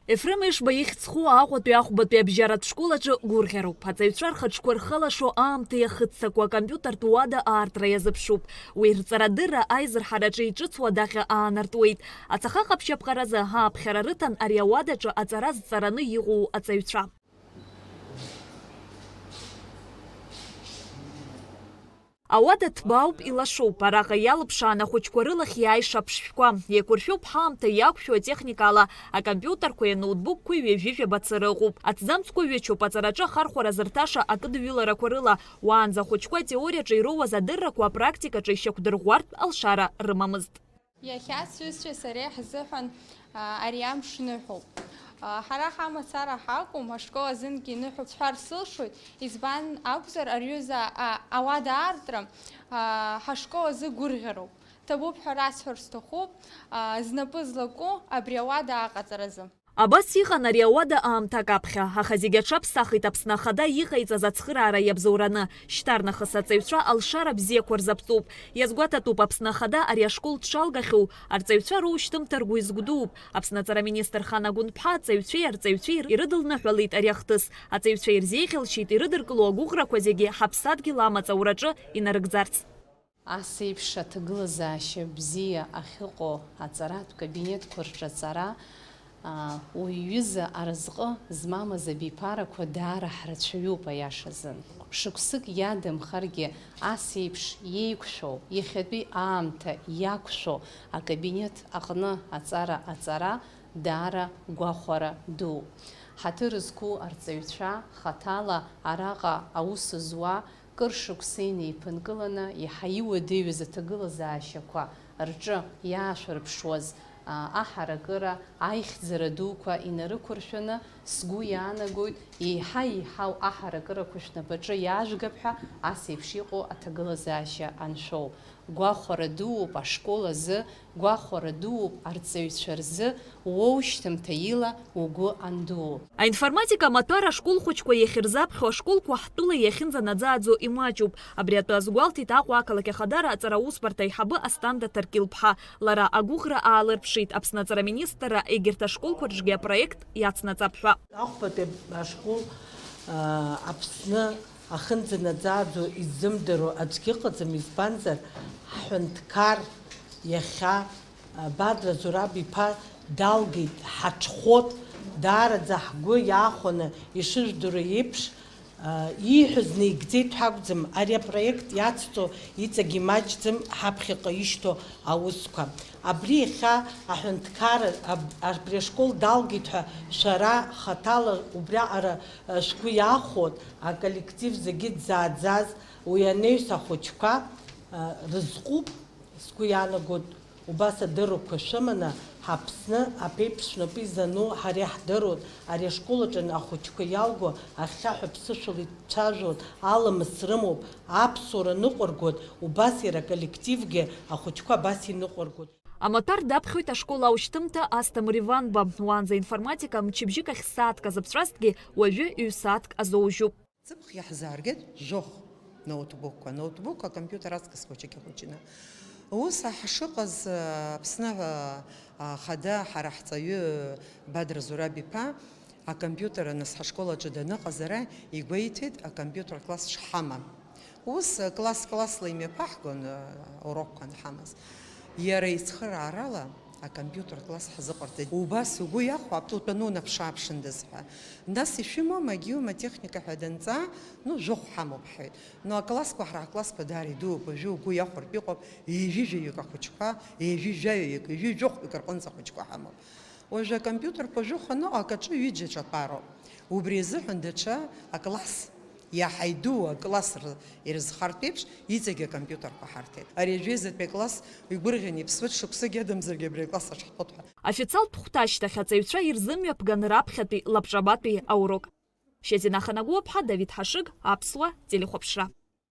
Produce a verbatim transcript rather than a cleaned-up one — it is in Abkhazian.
Ефрем Ешба ихьӡ зху Аҟәатәи ахәбатәи абжьаратә школ аҿы гәырӷьароуп. Аҵаҩцәа рхаҿқәа рхалашо аамҭа иахыццакуа акомпиутертә уада аартра иазыԥшуп. Уи рҵарадырра аизырҳараҿы иҿыцу адаҟьа аанартуеит. Ацаха ҟаԥшь аԥҟаразы ааԥхьара рыҭан ари ауадаҿы аҵара зҵараны иҟоу аҵаҩцәа. Ауада ҭбаауп, илашоуп, араҟа иалԥшаан ахәыҷқәа рылахь иааиша аԥшшәқәа. Еиқәыршәуп ҳаамҭа иақәшәо атехникала акомпиутерқәеи аноутбукқәеи ҩажәижәаба цыра ыҟоуп. Аҭӡамцқәа ҩычоуп, аҵараҿы ахархәара зырҭаша акыдҩыларақәа рыла. Уаанӡа ахәыҷқәа атеориаҿы ироуаз адыррақәа апрактикаҿы ишьақәдырӷәӷәартә алшара рымамызт. Иахьа сҩызцәеи сареи ҳзыҳәан, а, ари амш ныҳәоуп. А, ҳара ҳамацара ҳакәым, ашкол азынгьы иныҳәоуп сҳәар сылшоит, избан акәзар, ари аҩыза, а, ауада аартра, а, ҳашкол азы гәырӷьароуп. Ҭабуп ҳәа расҳәар сҭахуп, а, знапы злаку абри ауада аҟаҵаразы. Абас иҟан ари ауада аамҭак аԥхьа, аха зегь аҽаԥсахит Аԥсны Ахада иҟаиҵаз ацхыраара иабзоураны. Шьҭарнахыс аҵаҩцәа алшара бзиақәа рзаԥҵоуп. Иазгәаҭатәуп, Аԥсны Ахада ари ашкол дшалгахьоу, арҵаҩцәа роушьҭымҭа ргәы изгәдууп. Аԥсны аҵара министр Хана Гәынԥҳа аҵаҩцәеи арҵаҩцәеи ирыдылныҳәалеит ари ахҭыс. Аҵаҩцәа ирзеиӷьалшьеит ирыдыркыло агәыӷрақәа зегьы ҳаԥсадгьыл амаҵ аураҿы инарыгӡарц. Ас еиԥш аҭагылазаашьа бзиа ахьыҟоу аҵаратә кабинетқәа рҿы аҵара, аа, уи ҩыза аразҟы змамыз абиԥарақәа даара ҳрацәаҩуп, аиашазы. Шықәсык иадамхаргьы, ас еиԥш иеиқәшәоу, иахьатәи аамҭа иақәшәо акабинет аҟны аҵара аҵара даара гәахәара дууп. Ҳаҭыр зқәу арҵаҩцәа хаҭала араҟа аус зуа, кыр шықәса инеиԥынкыланы иаҳа иуадаҩыз аҭагылазаашьақәа рҿы иаашәырԥшуаз, а, аҳаракыра, аихьӡара дуқәа инарықәыршәаны, сгәы иаанагоит, еиҳа-еиҳау аҳаракырақәа шәнапаҿы иаажәгап ҳәа ас еиԥш иҟоу аҭагылазаашьа аншәоу. Гәахәара дууп ашкол азы, гәахәара дууп арҵаҩцәа рзы, уоушьҭымҭа ила угәы андуу. Аинформатика амаҭәар ашкол хәыҷқәа иахьырзаԥхьо ашколқәа ҳтәыла иахьынӡанаӡааӡо имаҷуп. Абри атәы азгәалҭеит Аҟәа ақалақь ахадара аҵара аусбарҭа аиҳабы Асҭанда Ҭаркьыл-ԥҳа. Лара агәыӷра аалырԥшит, Аԥсны аҵара министрра егьырҭ ашколқәа рҿгьы апроект иацнаҵап ҳәа. Ахәбатәи ашкол, аа, Аԥсны ахынӡанаӡааӡо иззымдыруа аӡәгьы ыҟаӡам, избанзар, ҳҳәынҭқар иахьа, а, Бадра Зураб-иԥа далгеит, ҳаҽхәот, даараӡа ҳгәы иаахәаны ишыжәдыруа еиԥш, а, ииҳәоз наигӡеит ҳәа акәӡам, ари апроект иацҵо иҵегь имаҷӡам ҳаԥхьаҟа ишьҭоу аусқәа. Абри иахьа аҳәынҭқарра аб-, абри ашкол далгеит ҳәа шәара хаҭала убриаҟара, а, шәгәы иаахәот, аколлектив зегьы дзааӡаз уи анаҩс ахәыҷқәа, а, рызҟуп, сгәы иаанагоит, убас адыррақәа шәыманы, ҳАԥсны аԥеиԥш шәнапы изану ҳара иаҳдыруан, ари ашкол аҿы ахәыҷқәа иалго ахьхьаҳәа ԥсышәала ицәажәон, аламыс рымоуп, аԥсуара ныҟәыргоит, убас иара аколлективгьы ахәыҷқәа абас иныҟәыргоит. Амаҭәар даԥхьоит ашкол аушьҭымҭа Асҭамыр Иванба. Уаанӡа информатика мчыбжьык ахь сааҭк азыԥҵәазҭгьы, уажәы ҩ-сааҭк азоужьуп. Ҵыԥх иаҳзааргеит жәохә ноутбукқәа, ноутбукқәа, акомпиутер аҵкыс хәыҷык ихәыҷны. Ус ҳшыҟаз, Аԥсны, а, Ахада ҳара ҳҵаҩы Бадра Зураб-иԥа акомпиутер аныс ҳашкол аҿы даныҟаз ара игәеиҭеит, акомпиутер класс шҳамам. Ус, класс-классла имҩаԥаҳгон, урокқәа анҳамаз. Иара ицхыраарала акомпиутер класс ҳзыҟарҵеит. Убас угәы иахәап, утәаны унаԥшы-ааԥшындаз ҳәа. Нас ишәымоу магиума техника ҳәа данҵаа, ну, жәохә ҳамоуп ҳҳәеит. Ну, аклассқәа, ҳара ҳклассқәа даара идууп, уажәы угәы иахәартә иҟоуп, ҩажәижәаҩык ахәыҷқәа, ҩажәижәаҩык, ҩажәижәохәҩык рҟынӡа ахәыҷқәа ҳамоуп. Уажәы акомпиутерқәа жәохә аныҟоу, акаҿы ҩыџьа ҿаԥароуп. Убри азыҳәан даҽа акласс, иаҳа идуу акласс р-, ирызхартә еиԥш, иҵегь акомпиутерқәа ҳарҭеит. Ари ажәеизатәи акласс игәырӷьаны иԥсуеит, шықәсык иадамзаргьы абри акласс аҿы ҳтәоуп ҳәа. Официалтә хәҭа ашьҭахь аҵаҩцәа ирзымҩаԥган раԥхьатәи лабҿабатәи аурок. Шьазина Ханагәыуаԥҳа, Давид Ҳашыг, Аԥсуа телехәаԥшра.